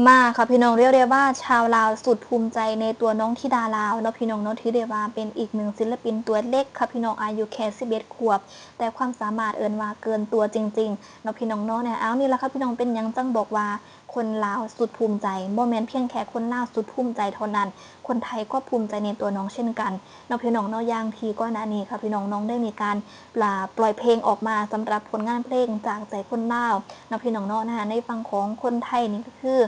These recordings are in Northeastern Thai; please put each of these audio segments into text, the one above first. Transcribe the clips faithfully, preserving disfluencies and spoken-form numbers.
มาค่ะพี่น้อง เรียกได้ว่าชาวลาวสุดภูมิใจในตัวน้องธิดาลาวเนาะพี่น้องเนาะ ถือได้ว่าเป็นอีกหนึ่งศิลปินตัวเล็กค่ะพี่น้อง อายุแค่สิบเอ็ดขวบ แต่ความสามารถเอิ้นว่าเกินตัวจริงๆเนาะพี่น้องเนาะ เนี่ย เอานี่ละค่ะพี่น้อง เป็นหยังจั่งบอกว่าคนลาวสุดภูมิใจ บ่แม่นเพียงแค่คนลาวสุดภูมิใจเท่านั้น คนไทยก็ภูมิใจในตัวน้องเช่นกันเนาะพี่น้องเนาะ อย่างที่ก่อนหน้านี้ค่ะพี่น้อง น้องได้มีการปล่อยเพลงออกมาสำหรับผลงานเพลงจากใจคนลาวเนาะพี่น้องเนาะ นะคะ ในฝั่งของคนไทยนี่ก็คือ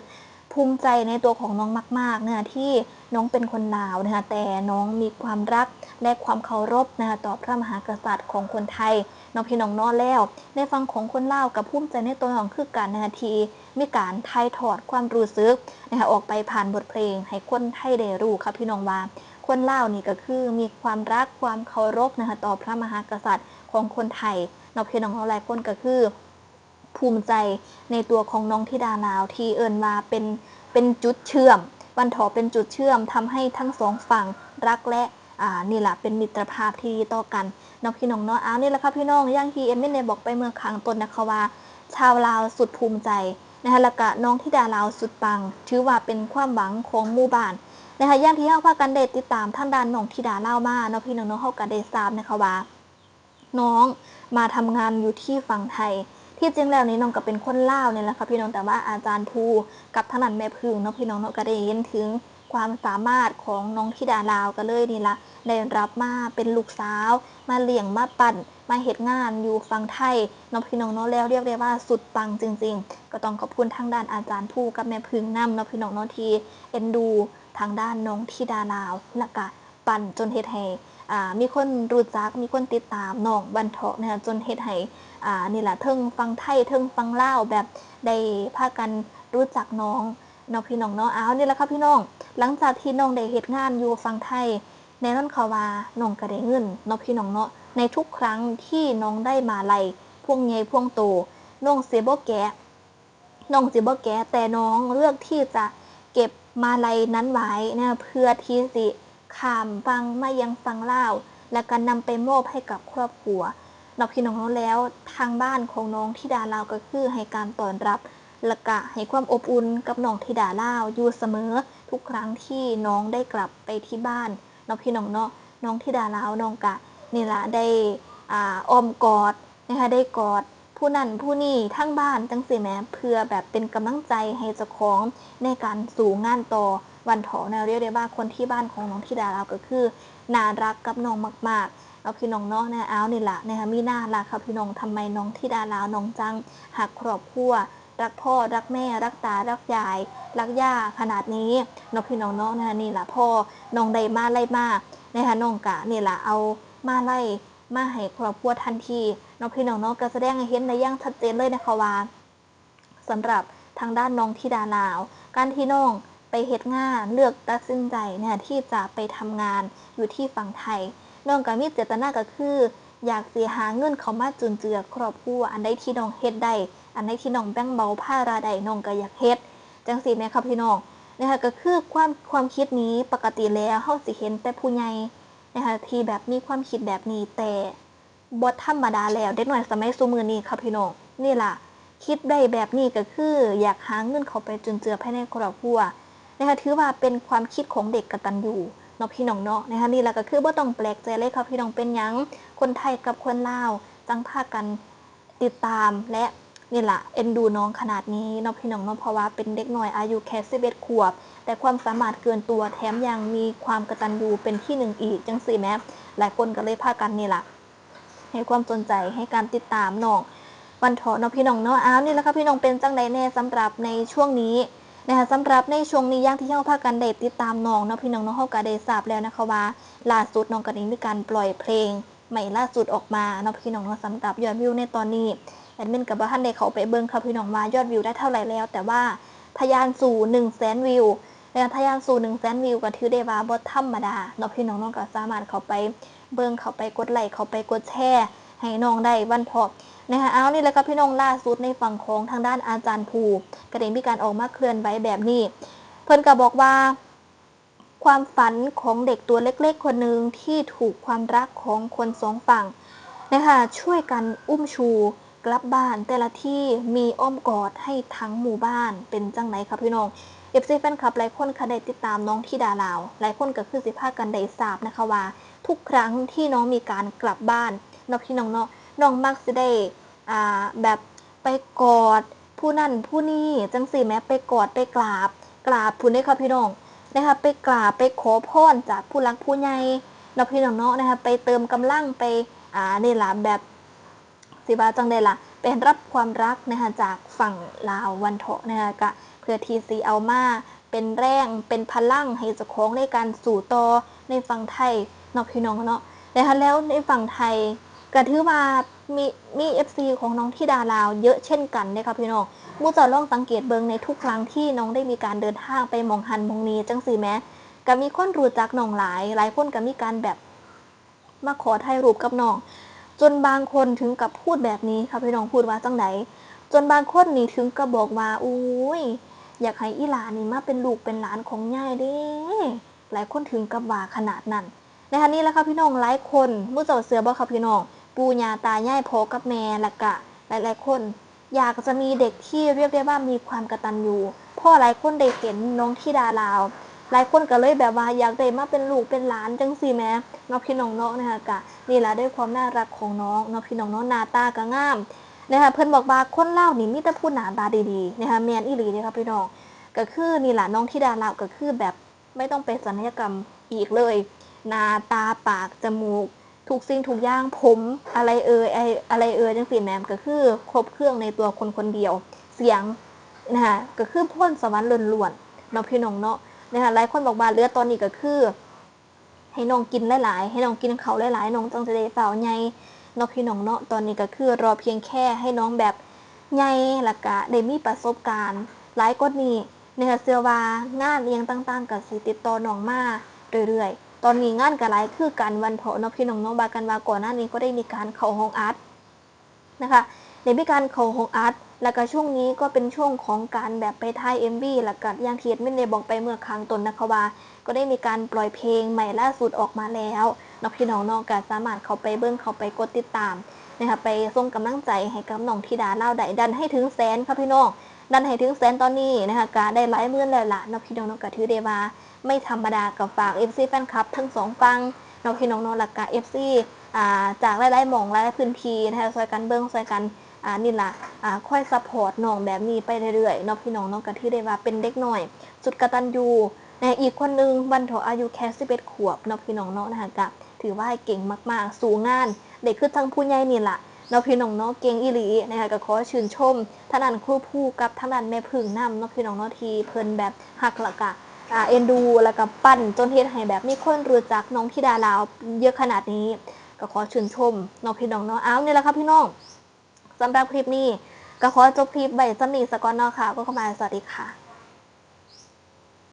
ภูมิใจในตัวของน้องมากๆนะคะ ที่น้องเป็นคนลาวนะคะ แต่น้องมีความรักและความเคารพนะคะ ต่อพระมหากษัตริย์ของคนไทยเนาะพี่น้องเนาะ แล้วในฝั่งของคนลาวก็ภูมิใจในตัวน้องคือกันนะคะ ที่มีการถ่ายทอดความรู้สึกนะคะ ออกไปผ่านบทเพลงให้คนไทยได้รู้ค่ะพี่น้องว่า คนลาวนี่ก็คือมีความรักความเคารพนะคะ ต่อพระมหากษัตริย์ของคนไทยเนาะพี่น้องเนาะ หลายคนก็คือ ภูมิใจในตัวของน้องธิดาลาว ที่เอิ้นว่าเป็น เป็นจุดเชื่อม วันเถาะเป็นจุดเชื่อมทำให้ทั้งสองฝั่งรักและ อ่า นี่ล่ะเป็นมิตรภาพที่ดีต่อกันเนาะพี่น้องเนาะ เอานี่ล่ะค่ะพี่น้อง อย่างที่แอดมินได้บอกไปเมื่อข้างต้นนะคะว่า ชาวลาวสุดภูมิใจนะคะ แล้วก็น้องธิดาลาวสุดปัง ถือว่าเป็นความหวังของหมู่บ้านนะคะ อย่างที่เฮาพากันได้ติดตามทางด้านน้องธิดาลาวมาเนาะพี่น้องเนาะ เฮาก็ได้ทราบนะคะว่า น้องมาทำงานอยู่ที่ฝั่งไทย ที่จริงแล้วนี่น้องก็เป็นคนลาวนี่แหละค่ะพี่น้อง แต่ว่าอาจารย์ภูกับทางด้านแม่พึ่งเนาะพี่น้องเนาะ ก็ได้เห็นถึงความสามารถของน้องธิดาลาว ก็เลยนี่ล่ะ ได้รับมาเป็นลูกสาว มาเลี้ยง มาปั้น มาเฮ็ดงานอยู่ฝั่งไทยเนาะพี่น้องเนาะ แล้วเรียกได้ว่าสุดปังจริงๆ ก็ต้องขอบคุณทางด้านอาจารย์ภูกับแม่พึ่งนำเนาะพี่น้องเนาะ ที่เอ็นดูทางด้านน้องธิดาลาว แล้วก็ ปั่นจนเฮ็ดให้ อ่า มีคนรู้จัก มีคนติดตามน้องวันเถาะนะคะ จนเฮ็ดให้ อ่า นี่ล่ะ เทิงฝั่งไทย เทิงฝั่งลาว แบบได้พากันรู้จักน้องเนาะพี่น้องเนาะ เอานี่ล่ะค่ะพี่น้อง หลังจากที่น้องได้เฮ็ดงานอยู่ฝั่งไทย แน่นอนค่ะว่าน้องก็ได้เงินเนาะพี่น้องเนาะ ในทุกครั้งที่น้องได้มาลัยพวงใหญ่พวงโต น้องสิบ่แกะ น้องสิบ่แกะ แต่น้องเลือกที่จะเก็บมาลัยนั้นไว้นะ เพื่อที่สิข้ามฝั่งมายังฝั่งลาว และก็นำไปมอบให้กับครอบครัวเนาะพี่น้องเนาะ แล้วทางบ้านของน้องธิดาลาวก็คือให้การต้อนรับ และก็ให้ความอบอุ่นกับน้องธิดาลาวอยู่เสมอ ทุกครั้งที่น้องได้กลับไปที่บ้านเนาะพี่น้องเนาะ น้องธิดาลาวน้องกะนี่ล่ะได้ อ่า อ้อมกอดนะคะ ได้กอดผู้นั้นผู้นี้ทั้งบ้านจังซี้แหม เพื่อแบบเป็นกำลังใจให้เจ้าของในการสู้งานต่อวันเถาะนะ เรียกได้ว่าคนที่บ้านของน้องธิดาลาวก็คือน่ารักกับน้องมากๆเนาะพี่น้องเนาะ นะ เอานี่ล่ะนะคะ มีหน้าล่ะค่ะพี่น้อง ทำไมน้องธิดาลาวน้องจังฮักครอบครัว รักพ่อ รักแม่ รักตา รักยาย รักย่าขนาดนี้เนาะพี่น้องเนาะ นะคะ นี่ล่ะ พอน้องได้มาลัยมานะคะ น้องกะนี่ล่ะ เอามาลัยมาให้ครอบครัวทันทีเนาะพี่น้องเนาะ ก็แสดงให้เห็นได้อย่างชัดเจนเลยนะคะว่า สำหรับทางด้านน้องธิดาลาว การที่น้องไปเฮ็ดงาน เลือกตัดสินใจเนี่ยที่จะไปทำงานอยู่ที่ฝั่งไทย น้องก็มีเจตนาก็คือ อยากสิหาเงินเข้ามาจุนเจือครอบครัว อันใดที่น้องเฮ็ดได้ อันใดที่น้องแบ่งเบาภาระได้ น้องก็อยากเฮ็ด จังซี้แหมคะพี่น้อง นะคะ ก็คือความ ความคิดนี้ปกติแล้วเฮาสิเห็นแต่ผู้ใหญ่นะคะ ที่แบบมีความคิดแบบนี้ แต่บ่ธรรมดาแล้ว เด็กน้อยสมัยซุมื้อนี้ค่ะพี่น้อง นี่ล่ะ คิดได้แบบนี้ก็คืออยากหาเงินเข้าไปจุนเจือภายในครอบครัวนะคะ ถือว่าเป็นความคิดของเด็กกตัญญูเนาะพี่น้องเนาะ นะคะ นี่ล่ะก็คือบ่ต้องแปลกใจเลยค่ะพี่น้อง เป็นหยังคนไทยกับคนลาวจังพากันติดตามและนี่ล่ะเอ็นดูน้องขนาดนี้เนาะพี่น้องเนาะ เพราะว่าเป็นเด็กน้อยอายุแค่สิบเอ็ดขวบ แต่ความสามารถเกินตัว แถมยังมีความกตัญญูเป็นที่หนึ่งอีกจังซี้แหม หลายคนก็เลยพากันนี่ล่ะ ให้ความสนใจ ให้การติดตามน้องวันเถาะเนาะพี่น้องเนาะ อ้าว นี่ล่ะค่ะพี่น้อง เป็นจังใดแน่สำหรับในช่วงนี้นะคะ สำหรับในช่วงนี้อย่างที่เฮาพากันได้ติดตามน้องเนาะพี่น้องเนาะ เฮาก็ได้ทราบแล้วนะคะว่าล่าสุดน้องก็ได้มีการปล่อยเพลงใหม่ล่าสุดออกมาเนาะพี่น้องเนาะ สำหรับยอดวิวในตอนนี้ แอดมินก็บ่ทันได้เข้าไปเบิ่งค่ะพี่น้องว่ายอดวิวได้เท่าไหร่แล้ว แต่ว่าทะยานสู่หนึ่งแสนวิว และทะยานสู่หนึ่งแสนวิวก็ถือได้ว่าบ่ธรรมดาเนาะพี่น้องเนาะ ก็สามารถเข้าไปเบิ่ง เข้าไปกดไลค์ เข้าไปกดแชร์ให้น้องได้วันเถาะนะคะ เอานี่แหละค่ะพี่น้อง ล่าสุดในฝั่งของทางด้านอาจารย์ภูก็ได้มีการออกมาเคลื่อนไหวแบบนี้ เพิ่นก็บอกว่า ความฝันของเด็กตัวเล็กๆคนหนึ่งที่ถูกความรักของคนสองฝั่งนะคะ ช่วยกันอุ้มชู กลับบ้านแต่ละทีมีอ้อมกอดให้ทั้งหมู่บ้าน เป็นจั่งใดคะพี่น้อง เอฟซี แฟนคลับหลายคนคะได้ติดตามน้องธิดาลาว หลายคนก็คือสิพากันได้ทราบนะคะว่า ทุกครั้งที่น้องมีการกลับบ้านเนาะพี่น้องเนาะ น้องมักสิได้ อ่า แบบไปกอดผู้นั่นผู้นี่จั่งซี้แหม ไปกอดไปกราบ กราบพู้นเด้อค่ะพี่น้อง นะคะ ไปกราบไปขอพรจากผู้หลักผู้ใหญ่เนาะพี่น้องเนาะ นะคะ ไปเติมกำลังไป อ่า นี่ล่ะ แบบ สิว่าจั่งใดล่ะ ไปรับความรักนะคะ จากฝั่งลาวว่าซั่นเถาะนะคะ ก็เพื่อที่สิเอามาเป็นแรงเป็นพลังให้เจ้าของในการสู้ต่อในฝั่งไทยเนาะพี่น้องเนาะ นะคะ แล้วในฝั่งไทยก็ถือว่ามี มี เอฟซี ของน้องธิดาลาวเยอะเช่นกันเด้อค่ะพี่น้อง หมู่เจ้าลองสังเกตเบิ่งในทุกครั้งที่น้องได้มีการเดินทางไปหม่องหั้นหม่องนี่จั่งซี้แหม ก็มีคนรู้จักน้องหลาย หลายคนก็มีการแบบ มาขอถ่ายรูปกับน้อง จนบางคนถึงกับพูดแบบนี้ค่ะพี่น้อง พูดว่าจั่งใด จนบางคนนี่ถึงกับบอกว่า โอ้ย อยากให้อีหลานี่มาเป็นลูกเป็นหลานของยายเด้ หลายคนถึงกับว่าขนาดนั้น นะคะ นี่แหละค่ะพี่น้อง หลายคน หมู่เจ้าเชื่อบ่คะพี่น้อง ปู่ย่าตายาย พ่อกับแม่ แล้วก็หลายๆคน อยากจะมีเด็กที่เรียกได้ว่ามีความกตัญญู เพราะหลายคนได้เห็นน้องธิดาลาว หลายคนก็เลยแบบว่าอยากได้มาเป็นลูกเป็นหลานจั่งซี้แหม เนาะพี่น้องเนาะ นะคะ ก็นี่ล่ะด้วยความน่ารักของน้องเนาะพี่น้องเนาะ หน้าตาก็งาม นะคะ เพิ่นบอกว่าคนลาวนี่มีแต่ผู้หน้าตาดีๆ นะคะ แม่นอีหลีเด้อค่ะพี่น้อง ก็คือนี่ล่ะ น้องธิดาลาวก็คือแบบไม่ต้องไปศัลยกรรมอีกเลย หน้าตา ปาก จมูก ทุกสิ่งทุกอย่าง ผม อะไรเอ่ย ไอ้ อะไรเอ่ยจั่งซี้แหม ก็คือครบเครื่องในตัวคนคนเดียว เสียง นะคะ ก็คือพรสวรรค์ล้วนๆ เนาะพี่น้องเนาะ นะคะ หลายคนบอกว่าเหลือตอนนี้ก็คือ ให้น้องกินหลายๆ ให้น้องกินข้าวหลายๆ น้องจั่งจะได้ฟ้าวใหญ่เนาะพี่น้องเนาะ ตอนนี้ก็คือรอเพียงแค่ให้น้องแบบใหญ่ แล้วก็ได้มีประสบการณ์หลายกว่านี้ นะคะ เชื่อว่างานอิหยังต่างๆ ก็สิติดต่อน้องมาเรื่อยๆ ตอนนี้งานก็หลายคือกันว่าซั่นเถาะเนาะพี่น้องเนาะ ว่ากันว่าก่อนหน้านี้ก็ได้มีการเข้าห้องอัด นะคะ ได้มีการเข้าห้องอัด แล้วก็ช่วงนี้ก็เป็นช่วงของการแบบไปถ่าย เอ็มวี แล้วก็อย่างที่แอดมินได้บอกไปเมื่อข้างต้นนะคะว่า ก็ได้มีการปล่อยเพลงใหม่ล่าสุดออกมาแล้วเนาะพี่น้องเนาะ ก็สามารถเข้าไปเบิ่ง เข้าไปกดติดตามนะคะ ไปส่งกำลังใจให้กับน้องธิดาลาวได้ ดันให้ถึงแสนค่ะพี่น้อง ดันให้ถึงแสนตอนนี้นะคะ ก็ได้หลายหมื่นแล้วล่ะเนาะพี่น้องเนาะ ก็ถือได้ว่าไม่ธรรมดา ก็ฝาก เอฟซี แฟนคลับทั้งสองฝั่งเนาะพี่น้องเนาะ แล้วก็ เอฟซี อ่า จากหลายๆหม่องหลายๆพื้นที่นะคะ ช่วยกันเบิ่ง ช่วยกัน อ่า นี่ล่ะ อ่า คอยซัพพอร์ตน้องแบบนี้ไปเรื่อยๆเนาะพี่น้องเนาะ ก็ถือได้ว่าเป็นเด็กน้อยสุดกตัญญูนะ อีกคนหนึ่งว่าซั่นเถาะ อายุแค่สิบเอ็ดขวบเนาะพี่น้องเนาะ นะคะ ก็ถือว่าเก่งมากๆ สู้งานได้คือทั้งผู้ใหญ่นี่ล่ะเนาะพี่น้องเนาะ เก่งอีหลีนะคะ ก็ขอชื่นชมทางด้านครูภูกับทางด้านแม่ผึ้งนำเนาะพี่น้องเนาะ ที่เพิ่นแบบฮัก แล้วก็ อ่า เอ็นดู แล้วก็ปั้นจนเฮ็ดให้แบบมีคนรู้จักน้องธิดาลาวเยอะขนาดนี้ ก็ขอชื่นชมเนาะพี่น้องเนาะ เอา นี่แหละค่ะพี่น้อง สำหรับคลิปนี้ก็ขอจบคลิปไว้ส่ำนี้ซะก่อนเนาะค่ะ ก็เข้ามา สวัสดีค่ะ